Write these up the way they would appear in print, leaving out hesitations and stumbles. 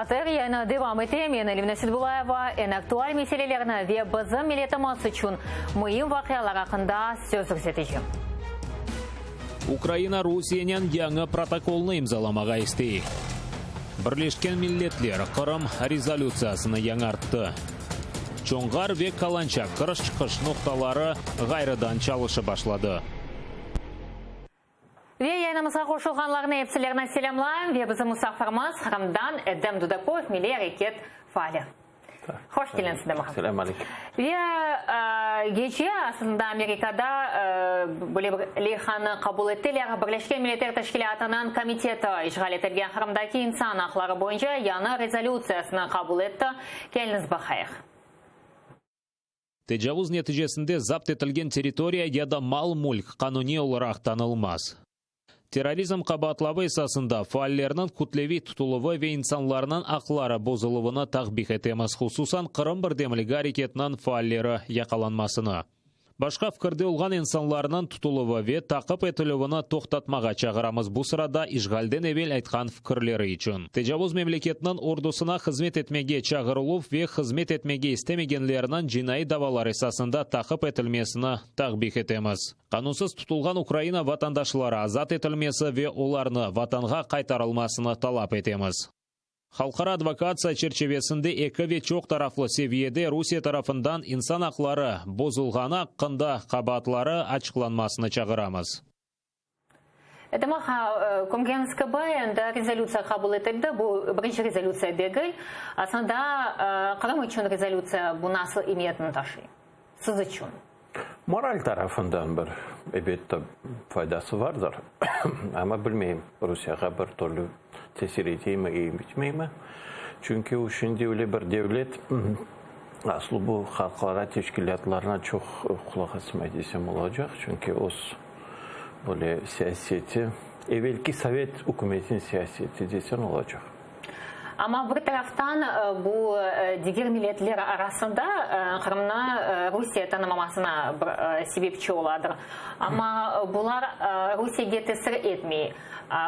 ATR yayını devam ete. Men Elmina Seydbulayeva eñ aktual meselelerni ve bizim milletimiz içün müim vaqialar aqqında söz yürsetecem. Ukraina Rusiyenen yañı protokolnı imzalamağa istey. Birleşken Milletler Qırım rezolütsiyasını yañarttı. Çonğar ve Kalançak kiriş-çıqış noqtaları ğayrıdan çalışıp başladı. Ve yayınımızğa qoşulğanlarnı epsilerini selâmlayım ve bizim musafirimiz Qırımdan Edem Dudakov, milliy areket faali. Hoş keldiñiz, Edem ağa. Selâm aleyküm. Ve gece aslında Amerikada böyle bir leyhanı qabul ettiler, Birleşken Milletler Teşkilâtınıñ komiteti işğal etilgen Qırımdaki insan aqları boyunca yañı rezolütsiyasını qabul etti. Keliñiz baqayıq. Tecavuz neticesinde zapt etilgen territoriya ya da mal-mülk qanuniy olaraq tanılmaz. Terrorizm qabaatlavı esasında faallerniñ kütleviy tutuluvı ve insanlarnıñ aqları bozuluvını takbih etemiz, hususan Qırım birdemligi areketiniñ faalleri yaqalanmasını. Başqa fikirde olğan insanlarnıñ tutuluvı ve taqip etilüvini toqtatmağa çağıramız, bu sırada işğalden evel aytqan fikirleri içün. Tecavuz memleketiniñ ordusına hızmet etmege çağırıluv ve hızmet etmege istemegenlerniñ cinaiy davalar esasında taqip etilmesini takbih etemiz. Qanunsız tutulğan Ukraina vatandaşları azat etilmesi ve olarnı Vatanğa qaytarılmasını talap etemiz. Halqara advokatsiya çerçivesinde eki ve çoq taraflı seviyede Rusiye tarafından insan aqları bozulğanı aqqında qabaatları açıqlanmasını çağıramız. Edem ağa, körgeniñiz kibi, endi rezolütsiya qabul etildi. Bu birinci rezolütsiya degil. Aslında, Qırım içün rezolütsiya bu nasıl emiyetini taşıy? Siz içün? Moral tarafından bir, elbette, faydası vardır. Amma bilmeyim, Rusiyağa bir türlü tesir eteymi, etmeymi. Çünki o şimdi öyle bir devlet, aslı bu halqara teşkilâtlarına çoq qulaq asmay desem olacaq. Çünki öz böyle siyaseti, evelki sovet ükümetiniñ siyaseti desen olacaq. Amma bir taraftan bu diger milletler arasında Qırımnı Rusiye tanımamasına bir sebepçi oladır. Amma bular Rusiyege tesir etmey.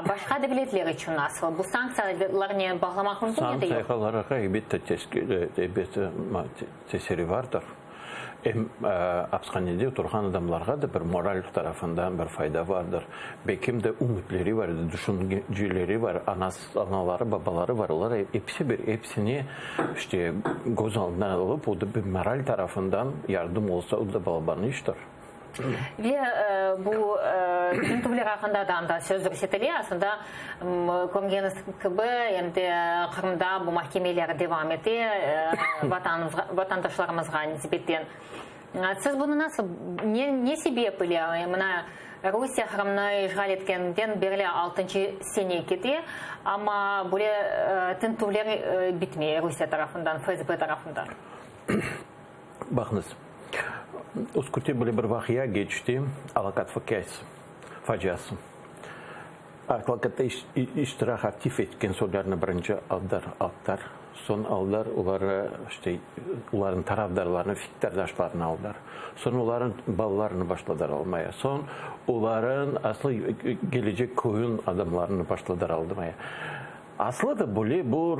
Başqa devletler içün nasıl? Bu sanktsiyalarnen bağlamaq mümkün ya da yoq? Sanktsiyalarğa elbette tesiri vardır. Em apishanede oturğan adamlarğa da bir moral tarafından bir fayda vardır. Belkim de ümütleri var, düşünceleri var, anası, anaları, babaları var, olar episi bir, episini işte köz aldına alıp, o da bir moral tarafından yardım olsa, o da balaban iştir. Ve bu tintüvler aqqında da anda söz yürsetile. Aslında, körgeniñiz kibi, endi Qırımda bu mahkemeler devam ete, vatandaşlarımızğa nisbeten. Siz bunı nasıl, ne sebep ile, mına, Rusiye Qırımnı işğal etkeninden berli altıncı sene kete, amma böyle tintüvler bitmey Rusiye tarafından, FSB tarafından? Baqıñız, Üskütte böyle bir vaqia keçti, Alakat fakiası, faciası. Alakatta iştirak aktiv etken soylarnı birinci aldılar, aldılar, soñ aldılar oları, işte, olarnıñ tarafdarlarını, fikirdaşlarını aldılar. Soñ olarnıñ balalarını başladılar almaya. Soñ olarnıñ aslı kelecek köyüñ adamlarını başladılar aldırmaya. Aslı da böyle bu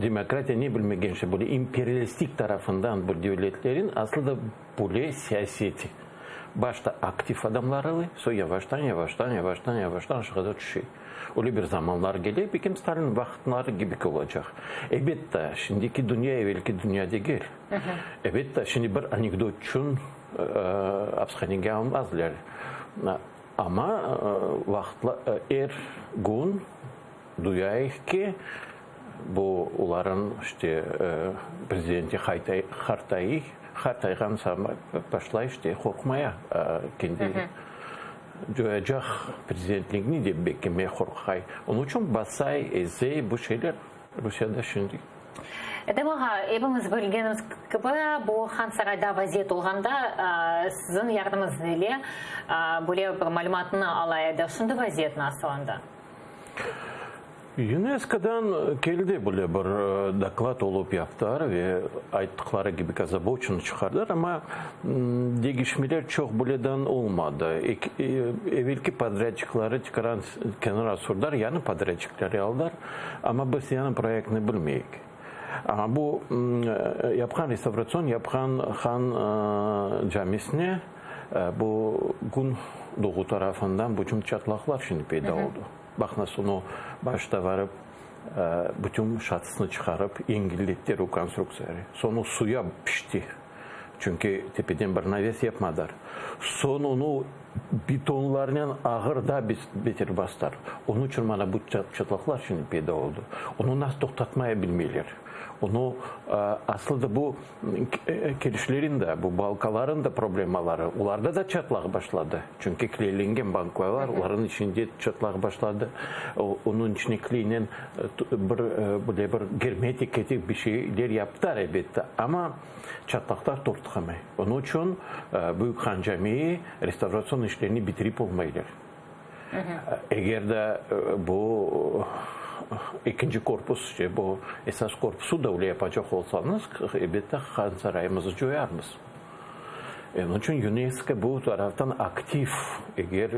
demokratiya ne bilmegen şey, böyle imperialistik tarafından bu devletlerin aslı da böyle siyaseti. Başta aktiv adamlar alay, soñ yavaştan, yavaştan, yavaştan, yavaştan aşağıda tüşe. Öyle bir zamanlar kele, belki Stalin vaqıtları kibi olacaq. Elbette, şimdiki dünya evelki dünya degil. Elbette, şimdi bir anekdot içün apishanege almazlar. Amma vaqıtla er kün duyayıq ki, bu olarıñ işte prezidenti qartay, qartayğan başlay işte qorqmaya, kendi coyacaq prezidentligini dep beklemey qorqay. Onıñ içün basay, ezey bu şeyler Rusiyada şimdi. Edem ağa, epimiz bilgenimiz kibi, bu Hansarayda vaziyet olğanda siziñ yardımıñız ile böyle bir malümatnı ala edik. Şimdi vaziyet nasıl anda? YUNESKOdan keldi böyle bir doklad olıp yaptılar ve ayttıqları kibi ozaboçennost çıqardılar, amma degişmeler çoq böyleden olmadı. Evelki podrâdçikları tekrar kenara sürdiler, yañı podrâdçikleri aldılar, amma biz yañı proyektni bilmeyik. Amma bu yapqan restavratsion yapqan Han camisine bu kün doğu tarafından bütün çatlaqlar şimdi peyda oldı. Baq nasıl onı başta varıp bütün şatısını çıqarıp yengilletti rekonstruktsiyaları. Soñ o suya pişti. Çünki tepeden bir naves yapmadılar. Soñ onı betonlarnen ağır daa beter bastılar. Onıñ içün mana bu çatlaqlar şimdi peyda oldı. Onı nasıl toqtatmaya bilmeyler. Onı aslı da bu Kirişlerin de, bu balkaların da problemaları, olarda da çatlaq başladı. Çünki kleylengen bankalar, olarnıñ içinde çatlaq başladı. Onıñ içine kleynen bir, böyle bir germetik etip bir şeyler yaptılar, elbette, amma çatlaqlar toqtamay. Onıñ içün Büyük Han Camii restavratsion işlerini bitirip olmaylar. Eger de bu ekinci korpus, işte bu esas korpusu da öyle yapacaq olsañız, elbette, Han sarayımızı coyarmız. Onıñ içün YUNESKO bu taraftan aktiv, eger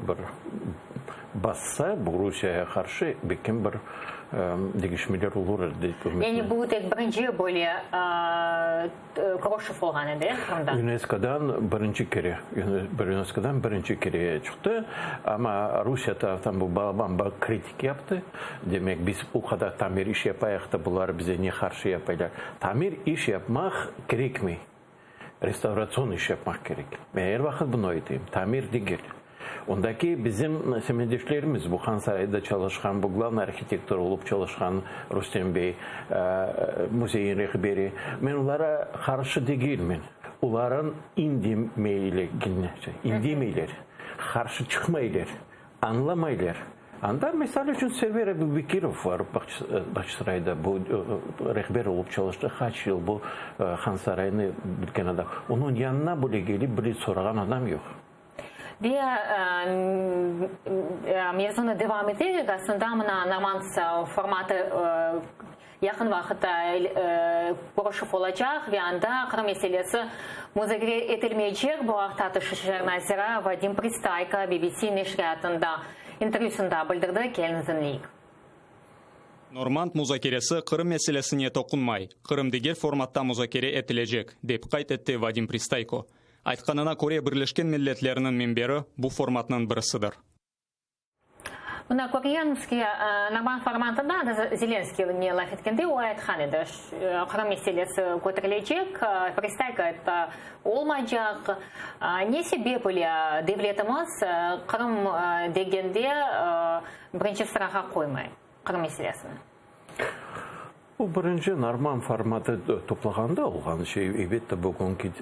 bir bassa bu Rusiyaya qarşı, belkim bir deñişmeler olur, dep ümüt. Yani bu tek birinci böyle körüşüv olğan edi, Qırımda. YUNESKOdan birinci kere, YUNESKOdan birinci kere çıqtı, amma Rusiye taraftan bu balaban bir kritik yaptı. Demek, biz o qadar tamir iş yapayıq da, bular bize ne qarşı yapaylar? Tamir iş yapmaq kerekmey, restavratsion iş yapmaq kerek. Men er vaqıt bunı aytayım, tamir degil. Ondaki bizim semetdeşlerimiz, bu Han sarayda çalışqan, bu glavnıy arhitektor olıp çalışqan Rustem bey, müzeyin rehberi, men olara qarşı degilmen. Olarıñ indemeyler, qarşı çıqmaylar, añlamaylar. Anda, misal içün, Server Ebubekirov var, Bağçasarayda bu rehber olıp çalıştı, qaç yıl bu Han sarayını bilgen adam. Onıñ yanına bile kelip bile sorağan adam yoq. Ve mevzunı devam eterek, aslında mına Normand formatı yaqın vaqıtta körüşüv olacaq ve anda Qırım meselesi muzakere etilmeycek. Bu aqta Tış işler naziri Vadim Pristayko BBC neşriyatında intervyüsında bildirdi. Keliñiz diñleyik. Normand muzakeresi Qırım meselesine toqunmay. Qırım diger formatta muzakere etilecek, dep qayd etti Vadim Pristayko. Aytqanına köre, Birleşken Milletlerniñ minberi bu formatnıñ birisidir. Mına körgenimiz ki, Normand formatında Zelenskiy ile laf etkende o aytqan edi, Qırım meselesi köterilecek, Pristayko ayttı, olmaycaq. Ne sebep ile devletimiz Qırım degende birinci sırağa qoymay Qırım meselesini? Bu birinci Norman formatı toplağanda olğan şey, elbette, bugünki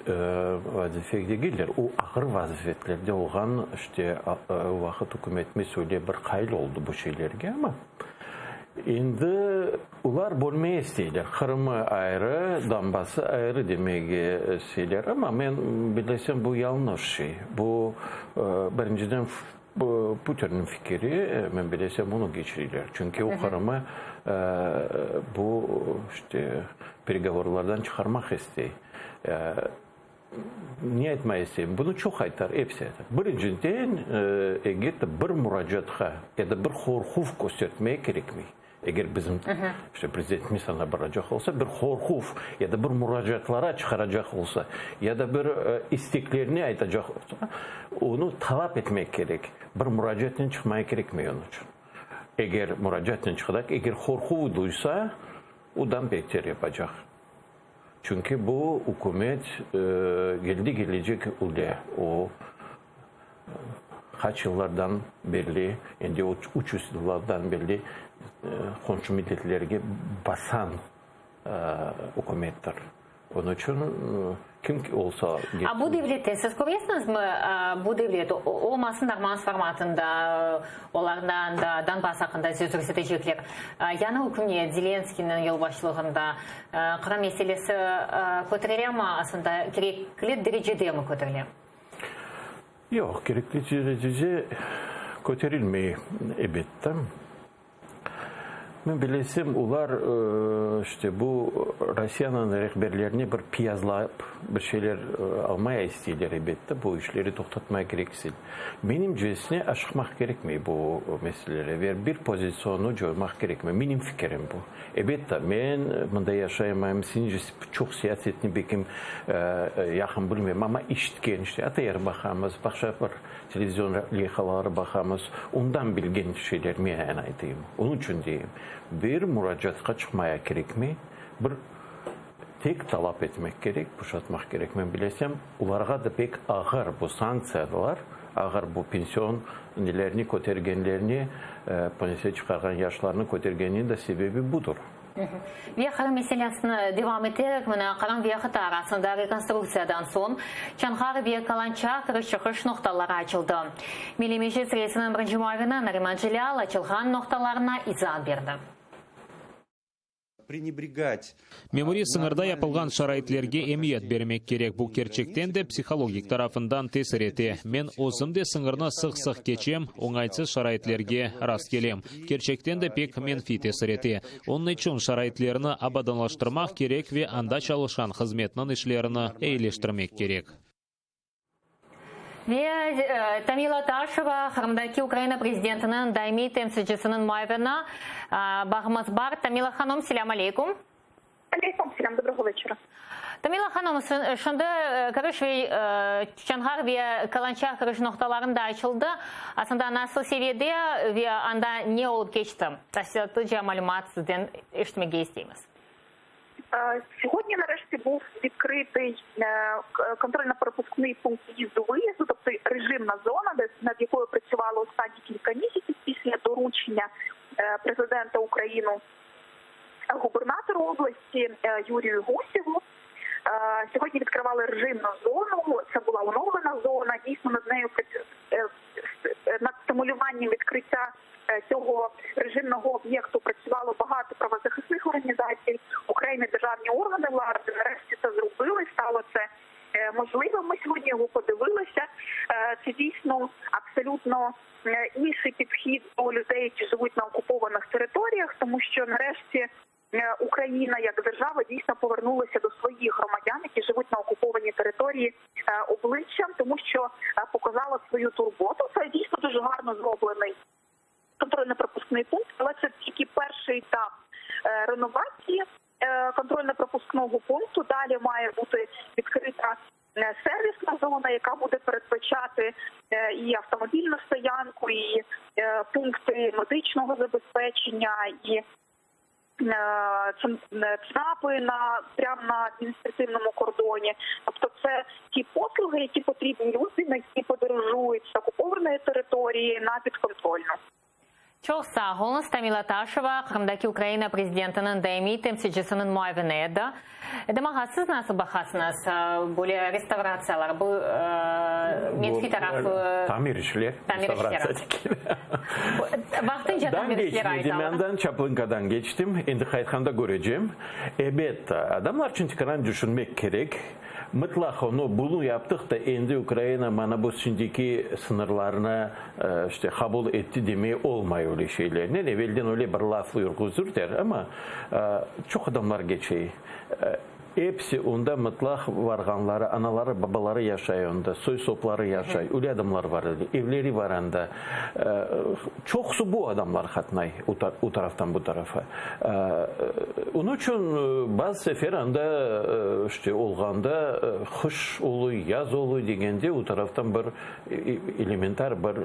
vazife degildir. O ağır vazifetlerde olğan, işte, o vaqıt ükümetimiz öyle bir qail oldı bu şeylerge, amma endi olar bölmeye isteyler. Qırımı ayrı, Donbassı ayrı demege isteyler, amma men bilesem, bu yañlış şey. Bu, birinciden, Bu Putinniñ fikiri, men bilesem, onı keçireler. Çünki o Qırımı bu işte peregovorlardan çıqarmaq istey. Ne aytmaq isteyim? Bunı çoq aytar, episi aytar. Birinciden, eger de bir muracaatqa ya da bir qorquv köstertmege kerekmey. Eger bizim işte prezidentimiz anda baracaq olsa, bir qorquv ya da bir muracaatlara çıqaracaq olsa, ya da bir isteklerini aytacaq olsa, onı talap etmek kerek. Bir muracaatnen çıqmaya kerekmey onıñ içün. Eger muracaatnen çıqacaq, eger qorquv duysa, odan beter yapacaq. Çünki bu ükümet geldi kelecek öyle o Qaç yıllardan berli, endi 300 yıllardan berli qomşu milletlerge basan ükümettir. Onıñ içün kim olsa. A bu devlette siz köresiñizmi, bu devlet olmasın Normand formatında, olardan da Donbass aqqında söz yürsetecekler, yañı ükümet Zelenskiyniñ yolbaşçılığında Qırım meselesi köterilemi, aslında kerekli derecedemi köterile? Yoq, kerekli derecede köterilmey, elbette. Men bilesem, olar, işte, bu Rossiyanıñ rehberlerine bir piyazlap bir şeyler almaya isteyler, elbette, bu işleri toqtatmaya kerek isteyler. Menimcesine, aşıqmaq kerekmey bu meselelere ve bir pozitsiyonı coymaq kerekmey. Menim fikirim bu. Elbette, men mında yaşaymayım, senincesi çoq siyasetni bekim yaqın bilmeyim, amma işitken, işte, ATR baqamız, başqa bir Televizion leyhaları baqamız, ondan bilgen şeylerni men aytayım. Onıñ içün deyim, bir muracaatqa çıqmaya kerekmey, bir tek talap etmek kerek, boşatmaq kerek. Men bilesem, olarğa da pek ağır bu sanktsiyalar, ağır bu pension nelerni kötergenlerine, pensiya çıqarğan yaşlarnı kötergeniniñ de sebebi budır. Ve Qırım meselesini devam eterek, mına, Qırım ve Qıta arasında rekonstruktsiyadan soñ Çanğar ve Kalançak kiriş-çıqış noqtaları açıldı. Milliy Meclis reisiniñ birinci muavini Nariman Celâl açılğan noqtalarına izaat berdi. Memuriy sıñırda yapılğan şaraitlerge emiyet bermek kerek, bu kerçekten de psihologik tarafından tesir ete. Men özüm de sıñırnı sıq-sıq keçem, oñaytsız şaraitlerge rastkelem. Kerçekten de pek menfiy tesir ete. Onıñ içün şaraitlerni abadanlaştırmaq kerek ve anda çalışqan hızmetniñ işlerini eyileştirmek kerek. Ve Tamila Taşeva, Qırımdaki Ukraina prezidentiniñ daimiy temsilcisiniñ muavini, bağımız bar. Tamila hanım, selâm aleyküm. Aleyküm selâm, dobrogo veçera. Tamila hanım, şimdi kiriş ve Çanğar ve Kalançak kiriş noqtalarında açıldı. Aslında nasıl seviyede ve anda ne olıp keçti? Tafsilâtlıca malümat sizden eşitmege isteymiz. Сьогодні нарешті був відкритий контрольно-пропускний пункт в'їзду-виїзду, тобто режимна зона, де над якою працювали останні кілька місяців після доручення президента України губернатору області Юрію Гусєву. Сьогодні відкривали режимну зону, це була оновлена зона, дійсно над нею над стимулюванням відкриття цього режимного об'єкту працювало багато правозахисних організацій, окремі державні органи влади. Нарешті це зробили, стало це можливим. Ми сьогодні його подивилися. Це дійсно абсолютно інший підхід до людей, які живуть на окупованих територіях, тому що нарешті Україна як держава дійсно повернулася до своїх громадян, які живуть на окупованій території, обличчям, тому що показала свою турботу. Це дійсно дуже гарно зроблений контрольно-пропускний пункт, але це тільки перший етап реновації контрольно-пропускного пункту. Далі має бути відкрита сервісна зона, яка буде передбачати і автомобільну стоянку, і пункти медичного забезпечення, і ЦНАПи прямо на адміністративному кордоні. Тобто це ті послуги, які потрібні людям, які подорожують з окупованої території на підконтрольну. Çoq sağ oluñız, Tamila Taşeva, Qırımdaki Ukraina prezidentiniñ daimiy temsilcisiniñ muavini edi. Edem ağa, siz nasıl baqasıñız böyle restavratsiyalar, bu menfiy tarafı? Tamir işler, restavratsiya degil. Vaqtınca tamir işler aytalar. Andan Çaplınkadan keçtim, endi qaytqanda körecem. Ebet, adamlar içün tikaran tüşünmek kerek. Mıtlaq onı, bunı yaptıq da, endi Ukraina mana bu şimdiki sıñırlarnı, işte, qabul etti demey olmay öyle şeylernen. Evelden öyle bir laf yürgüzürler, amma çoq adamlar keçey. Episi onda mıtlaq varğanları, anaları, babaları yaşay onda, soy-sopları yaşay, öyle adamlar var edi, evleri var anda. Çoqusı bu adamlar qatnay o taraftan bu tarafa. Onıñ içün bazı sefer anda, işte, olğanda, qış oluy, yaz oluy degende, o taraftan bir elementar bir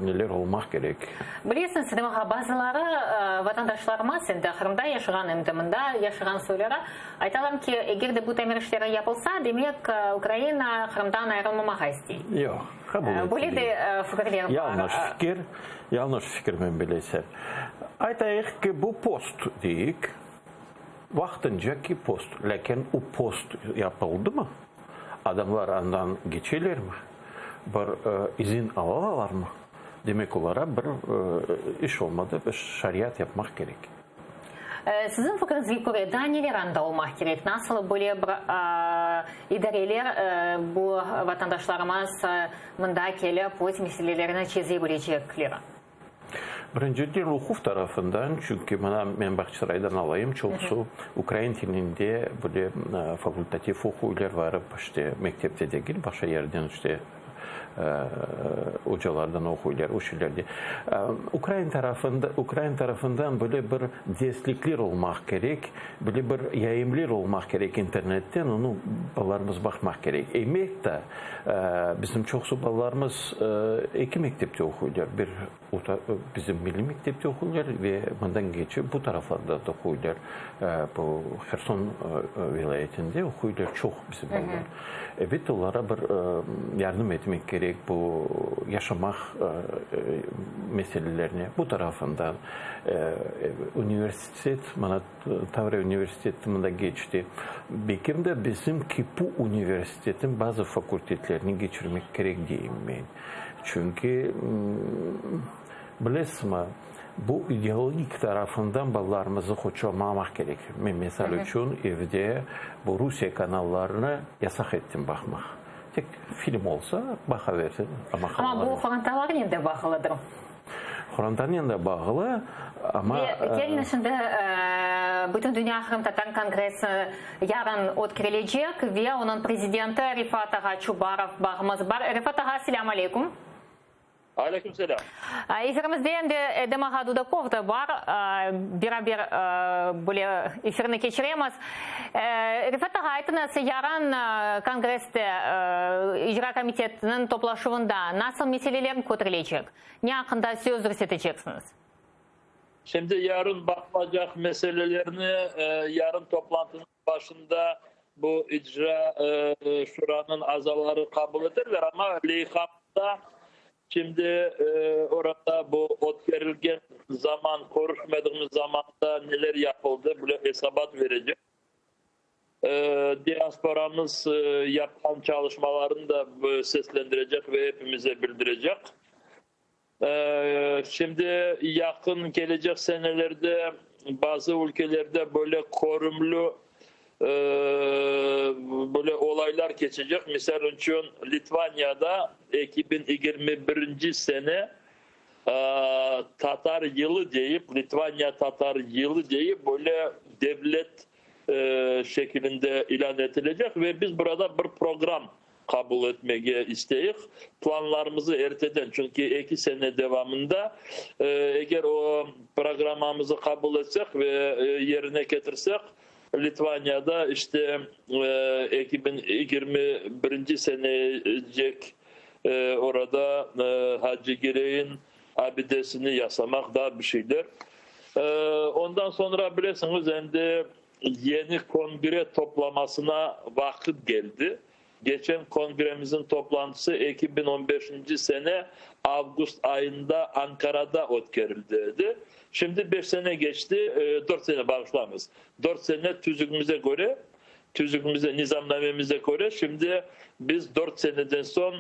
neler olmaq kerek. Bilesiñiz, Edem ağa, bazıları vatandaşlarımız, endi Qırımda yaşağan, em de mında yaşağan soyları aytalar ki, eger de bu tamir işleri yapılsa, demek, Ukraina Qırımdan ayırılmamağa istey. Yoq, qabul etmeyim. Böyle de fikirler bar. Yañlış fikir, yañlış fikir, men bilesem. Aytayıq ki, bu post deyik, vaqtınca ki post, lâkin o post yapıldımı? Adamlar andan keçelermi? Bir izin alalarmı? Demek, olara bir iş olmadı, bir şariyat yapmaq kerek. Siziñ fikriñizge köre, daa neler anda olmaq kerek? Nasıl böyle bir idareler bu vatandaşlarımız mında kelip öz meselelerini çeze bilecekleri? Birinciden oquv tarafından, çünki mına men Bağçasaraydan alayım, çoqusı ukrain tilinde böyle fakultativ oquylar, varıp işte mektepte degil, başqa yerden işte ocalardan oquylar, o şeylerde. Ukrain tarafında, ukrain tarafından böyle bir derslikler olmaq kerek, böyle bir yayımler olmaq kerek internetten, onı balalarımız baqmaq kerek. Elbette, bizim çoqusı balalarımız eki mektepte oquylar, bir Bizim milliy mektepte oquylar ve mından keçip bu taraflarda da oquylar. Bu Herson vilâyetinde oquylar çoq bizim balalar. Elbette, olara bir yardım etmek kerek bu yaşamaq meselelerine. Bu tarafından universitet, mana Tavriya universiteti mında keçti. Belkim de bizim KİPU universitetin bazı fakultetlerini keçirmek kerek deyim men. Çünki, bilesizmi, bu ideologik tarafından balalarımızı qoçalmamaq kerek. Men, misal içün, evde bu Rusiye kanallarını yasaq ettim baqmaq. Tek film olsa, baqa bersin, amma Amma bu qorantalarnen de bağlıdır. Qorantanen de bağlı, amma. Ve keliñ şimdi Bütündünya qırımtatar kongressi yarın ötkerilecek ve onıñ prezidenti Refat ağa Çubarov bağımız bar. Refat ağa, selâm aleyküm. Aleyküm selâm. Efirimizde em de Edem ağa Dudakov da bar. Beraber böyle efirni keçiremiz. Refat ağa, aytıñız, yarın kongresste, icra komitetiniñ toplaşuvında nasıl meseleler köterilecek? Ne aqqında söz yürseteceksiñiz? Şimdi yarın baqılacaq meselelerni yarın toplantınıñ başında bu icra şuranıñ azaları qabul eterler, amma leyhamızda şimdi orada bu ötkerilgen zaman, körüşmediğimiz zamanda neler yapıldı, böyle esabat verecek. Diasporamız yapqan çalışmalarını da seslendirecek ve epimize bildirecek. Şimdi yaqın kelecek senelerde bazı ülkelerde böyle körümli böyle olaylar keçecek. Misal içün, Litvaniyada 2021 sene Tatar yılı deyip, Litvaniya Tatar yılı deyip, böyle devlet şekilinde ilân etilecek ve biz burada bir program qabul etmege isteyik. Planlarımızı erteden, çünki eki sene devamında, eger o programmamızı qabul etsek ve yerine ketirsek, Litvaniyada işte 2021 senecek orada Hacı Girey'in abidesini yasamaq, daa bir şeyler. Ondan soñra, bilesiñiz, endi yeni kongre toplamasına vaqıt keldi. Geçen kongremizin toplantısı 2015 sene avgust ayında Ankarada ötkerildi edi. Şimdi beş sene geçti, dört sene, bağışlañız, dört sene tüzügimize köre, tüzügimize, nizamnamemize köre, şimdi biz dört seneden soñ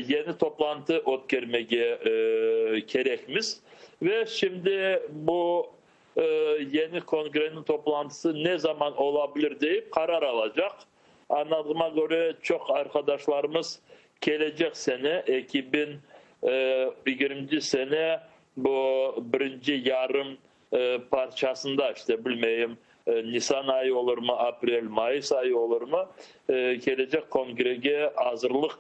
yeni toplantı ötkermege kerekmiz. Ve şimdi bu yeni kongreniñ toplantısı ne zaman ola bilir deyip qarar alacaq. Añladığıma köre, çoq arqadaşlarımız kelecek sene, 2020 sene bu birinci yarım parçasında, işte, bilmeyim, nisan ayı olurmı, aprel, mayıs ayı olurmı, kelecek kongrege azırlıq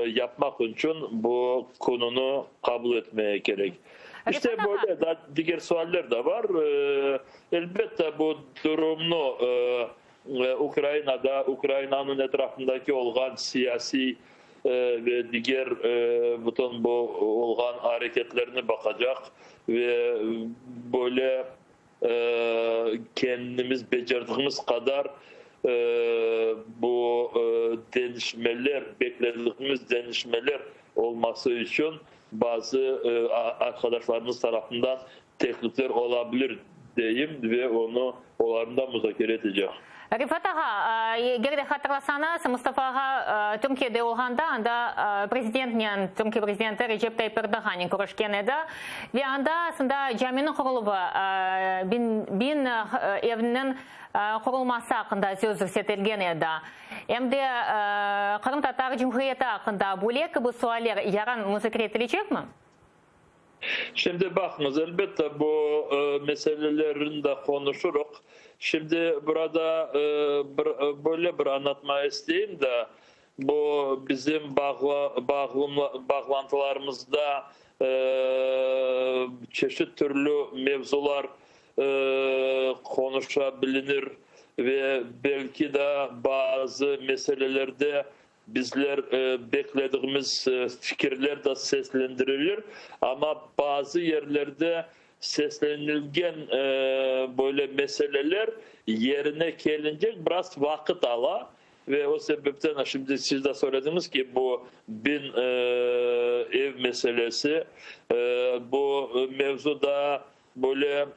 yapmaq içün bu qanunı qabul etmege kerek. İşte böyle, daa diger sualler de bar. Elbette, bu durumnı Ukrainada, Ukrainanıñ etrafındaki olğan siyasiy ve diger bütün bu olğan areketlerni baqacaq ve böyle kendimiz becerdigimiz qadar bu deñişmeler, bekledigimiz deñişmeler olması içün bazı arqadaşlarımız tarafından teklifler ola bilir, deyim ve onı olarnı da muzakere etecek. Refat ağa, eger de hatırlasañız, Mustafa ağa Türkiyede olğanda, anda prezidentnen, Türkiye prezidenti Recep Tayyip Erdoğannen körüşken edi. Ve anda aslında caminiñ quruluvı, biñ evniñ qurulması aqqında söz yürsetilgen edi. Em de Qırımtatar Cumhuriyeti aqqında böyle kibi sualler yarın muzakere etilecekmi? Şimdi baqıñız, elbette, bu meselelerin de qonuşırıq. Şimdi burada bir böyle bir añlatma isteyim de, bu bizim bağlantılarımızda çeşit türlü mevzular qonuşa bilinir ve belki de bazı meselelerde Bizler beklediğimiz fikirler de seslendirilir, amma bazı yerlerde seslenilgen böyle meseleler yerine kelincek biraz vaqıt ala ve o sebepten şimdi siz de söylediñiz ki, bu bin ev meselesi, bu mevzu da böyle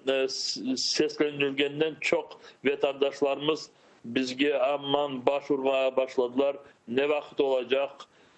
seslenilgenden çoq vatandaşlarımız Bizge aman baş urmağa başladılar, ne vaqıt olacaq,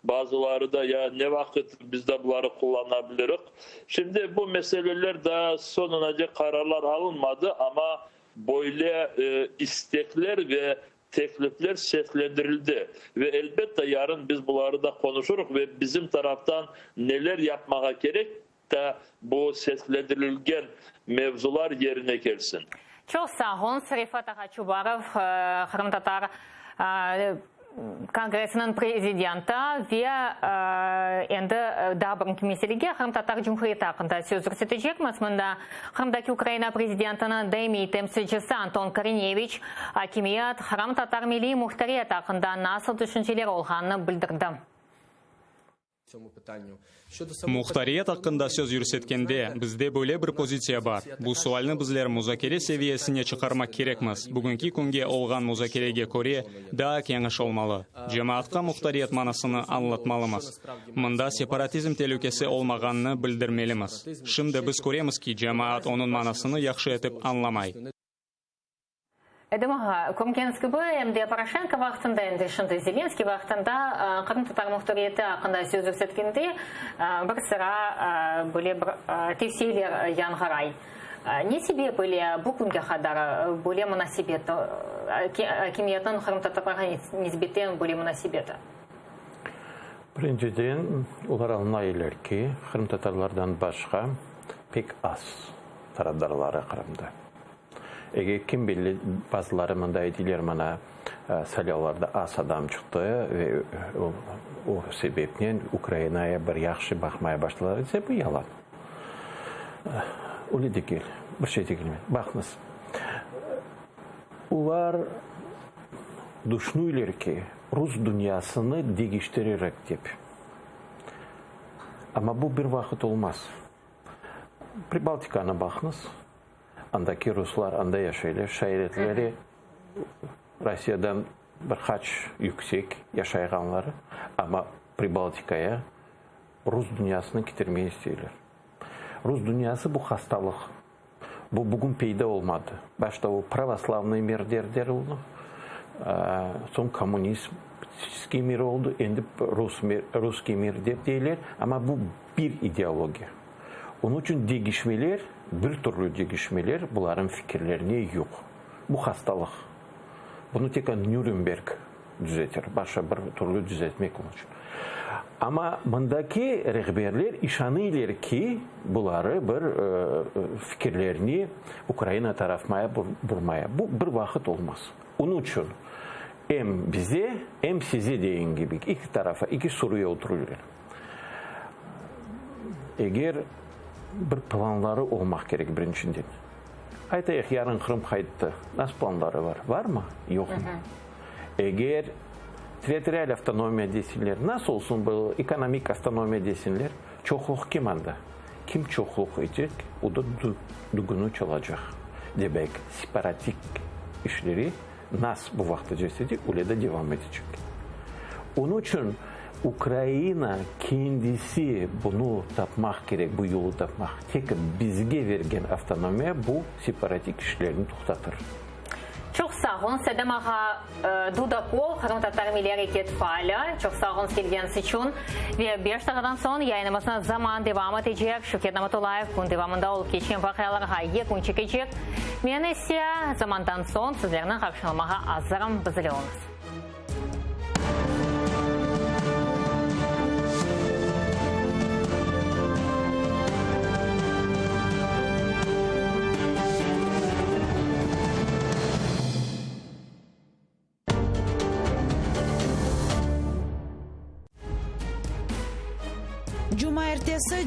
bazıları da ya ne vaqıt biz de buları qullana bilirik. Şimdi bu meseleler daa soñunace qararlar alınmadı, amma böyle istekler ve teklifler seslendirildi. Ve elbette yarın biz buları da qonuşırıq ve bizim taraftan neler yapmağa kerek, da bu seslendirilgen mevzular yerine kelsin. Çoq sağ oluñız, Refat ağa Çubarov, Qırımtatar Kongressiniñ prezidenti ve endi daa birinki meselege, Qırımtatar Cumhuriyeti aqqında söz yürsetecekmiz. Mında Qırımdaki Ukraina prezidentiniñ daimiy temsilcisi Anton Korineviç akimiyet qırımtatar milliy muhtariyeti aqqında nasıl tüşünceleri olğanını bildirdi. Muhtariyet aqqında söz yürsetkende, bizde böyle bir pozitsiya bar, bu sualni bizler muzakere seviyesine çıqarmaq kerekmiz, bugünki künge olğan muzakerege köre, daa keñiş olmalı. Cemaatqa muhtariyet manasını añlatmalımız. Mında separatizm telükesi olmağanını bildirmelimiz. Şimdi biz köremiz ki, cemaat onıñ manasını yahşı etip añlamay. Edem ağa, körgeniñiz kibi, em de Poroşenko vaqtında, em de şimdi Zelenskiy vaqtında qırımtatar muhtariyeti aqqında söz yürsetkende bir sıra böyle bir tevsiyeler yañğıray. Ne sebep ile bu künge qadar böyle munasebet, akimiyetniñ qırımtatarlarğa nisbeten böyle munasebeti? Birinciden, olar añlaylar ki, qırımtatarlardan başqa pek az tarafdarları Qırımda. Eger kim belli, bazıları mında aytıylar, mana, saylavlarda az adam çıqtı ve o sebepnen Ukrainaya bir yahşı baqmaya başladılar dese, bu yalan. Öyle degil, bir şey degil. Baqıñız, olar düşünüyler ki, rus dünyasını degiştirerek dep. Amma bu bir vaqıt olmaz. Pribaltikanı baqıñız. Andaki ruslar anda yaşaylar, şairetleri Rossiyadan bir qaç yüksek yaşayğanları, amma Pribaltikaya rus dünyasını ketirmege isteyler. Rus dünyası bu hastalıq. Bu bugün peyda olmadı. Başta o pravoslavnıy mir derler onı, soñ kommunistskiy mir oldı, endi rus mir, russkiy mir dep deyler, amma bu bir ideologiya. Onıñ içün degişmeler, bir türlü degişmeler bularnıñ fikirlerine yoq. Bu hastalıq. Bunı tek Nürnberg düzetir, başqa bir türlü düzetmek onıñ içün. Amma mındaki rehberler işanıylar ki, buları bir fikirlerini Ukraina tarafmaya burmaya. Bu bir vaqıt olmaz. Onıñ içün em bize, em size deyin kibi, eki tarafa, eki soruya oturırlar. Eger bir planları olmaq kerek birinciden. Aytayıq, yarın Qırım qayttı. Nasıl planları bar? Barmı? Yoqmı? Eger territorial avtonomiya desinler, nasıl olsun bu ekonomik avtonomiya desinler, çoqluq kim anda? Kim çoqluq etecek, o da dügünü çalacaq. Demek, separatik işleri Nas bu vaqıtca istedi, öyle de devam etecek. Onıñ içün Ukraina kendisi bunı tapmaq kerek, bu yolu tapmaq. Tek bizge bergen avtonomiya bu separatik işlerni toqtatır. Çoq sağ oluñ, Edem ağa Dudakov, qırımtatar milliy areket faali. Çoq sağ oluñ kelgeniñiz içün. Ve beş daqiqadan soñ yayınımıznı Zaman devam etecek. Şevket Namatullayev kün devamında olıp keçken vaqialarğa yekün çekecek. Men ise Zamandan soñ sizlerni qarşılamağa azırım. Biz ile oluñız. Cumaertesi.